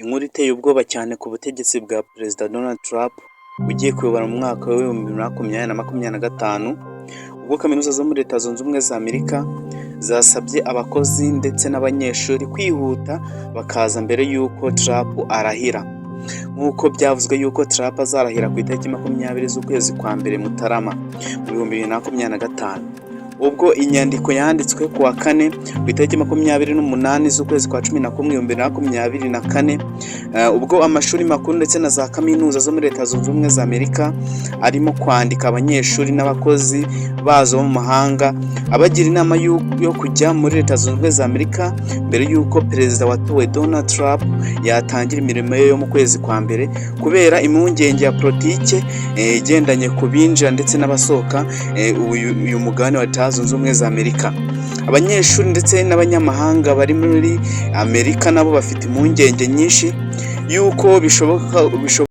Inkuru iteye ubwoba cyane ku butegetsi bwa Perezida Donald Trump ugiye kuyobora mu mwaka wa 2025, ubwo kaminuza zo muri Leta Zunze Ubumwe za Amerika zasabye abakozi ndetse n'abanyeshuri kwihuta bakaza mbere y'uko Trump arahira. Nk'uko byavuzwe y'uko Trump azarahira ku itariki 20 z'ukwezi kwa mbere, Mutarama, mu 2025. Ubwo inyandiko yanditswe ku wa kane ku itariki 28 z'ukwezi kwa 11 2024, ubwo amashuri makuru ndetse na za kaminuza zo muri Leta Zunze Ubumwe za Amerika arimo kwandika abanyeshuri n'abakozi bazo bo mu mahanga, abagira inama yo kujya muri Leta Zunze Ubumwe za Amerika mbere y'uko perezida watowe Donald Trump yatangira imirimo ye yo mu kwezi kwa mbere, kubera impungenge ya politike igendanye ku binjira ndetse n'abasohoka uyu mugabane wa Leta Zunze Ubumwe za Amerika. Abanyeshuri ndetse n'abanyamahanga bari muri Amerika nabo bafite impungenge nyinshi y'uko bishoboka.